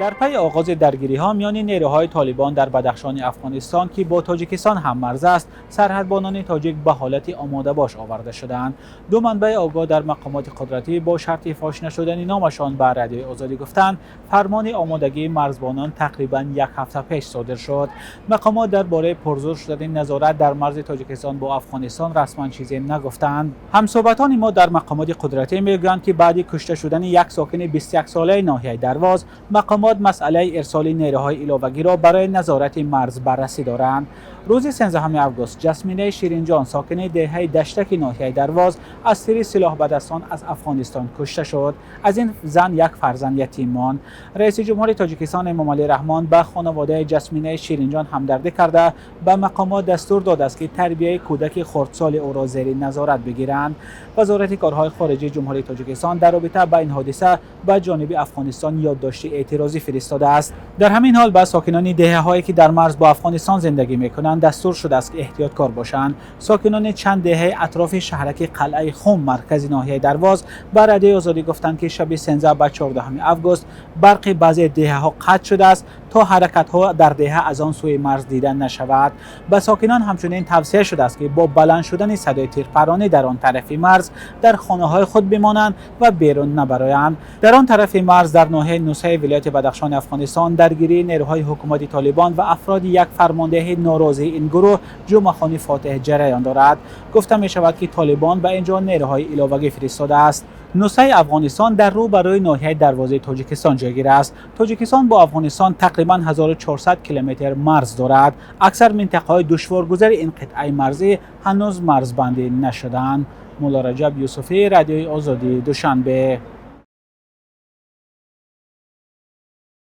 Дар пайи оғози даргириҳо миёни нерӯҳои Толибон дар Бадахшони Афғонистон, ки бо Тоҷикистон ҳаммарз аст, сарҳадбонони тоҷик ба ҳолати омодабош оварда шудаанд. Ду манбаи огоҳ дар мақомоти қудратӣ бо шарти фош нашудани номашон ба Радиои Озодӣ гуфтанд, фармони омодагии марзбонон тақрибан як ҳафта пеш содир шуд. Мақомот дар бораи пурзӯр шудани назорат дар марзи Тоҷикистон бо Афғонистон расман чизе нагуфтаанд. Ҳамсӯҳбатони мо дар мақомоти қудратӣ мегӯянд, ки баъди кушта шудани як сокини 21-солаи ноҳияи Дарвоз, мақомот масъалаи ирсоли нерӯҳои иловагиро барои назорати марз баррасӣ доранд. Рӯзи 13 август Ҷасминаи Ширинҷон, сокини деҳаи Даштаки ноҳияи Дарвоз, аз тири силоҳбадастон аз Афғонистон кушта шуд. Аз ин зан як фарзанд ятим монд. Раиси ҷумҳури Тоҷикистон Эмомалӣ Раҳмон ба хонаводаи Ҷасминаи Ширинҷон ҳамдардӣ карда, ба мақомот дастур додааст, ки тарбияи кӯдаки хурдсоли ӯро зери назорат бигиранд. Вазорати корҳои хориҷии Ҷумҳурии Тоҷикистон дар робита ба ин ҳодиса ба ҷониби Афғонистон ёддошти эътирозӣ фиристодааст. Дар ҳамин ҳол ба сокинони деҳаҳое, ки дар марз бо Афғонистон зиндагӣ мекунанд, дастур шудааст, ки эҳтиёткор бошанд. Сокинони чанд деҳаи атрофи шаҳраки Қалъаи Хум, маркази ноҳияи Дарвоз, ба Радиои Озодӣ гуфтанд, ки шаби 13 ба 14 август барқи баъзе деҳаҳо қатъ шудааст, то ҳаракатҳо дар деҳа аз он сӯи марз дида нашавад. Ба сокинон ҳамчунин тавсия шудааст, ки бо баланд шудани садои тирпаронӣ дар он тарафи марз дар хонаҳои худ бимонанд ва берун набароянд. Дар он тарафи марз, дар ноҳияи Нусаи вилояти Бадахшони Афғонистон, даргирии нерӯҳои ҳукумати Толибон ва афроди як фармондеҳи норозии ин гурӯҳ, Ҷумъахони Фотеҳ, ҷараён дорад. Гуфта мешавад, ки Толибон ба ин ҷо нерӯҳои иловагӣ фиристодааст. Нусаи Афғонистон дар рӯбарӯи ноҳияи Дарвозаи Тоҷикистон ҷойгир аст. Тоҷикистон бо Афғонистон тақрибан 1400 километр марз дорад. Аксар минтақаҳои душворгузари ин қитъаи марзӣ ҳанӯз марзбандӣ нашудаанд. Мулло Раҷаб Юсуфӣ, Радиои Озодӣ, Душанбе.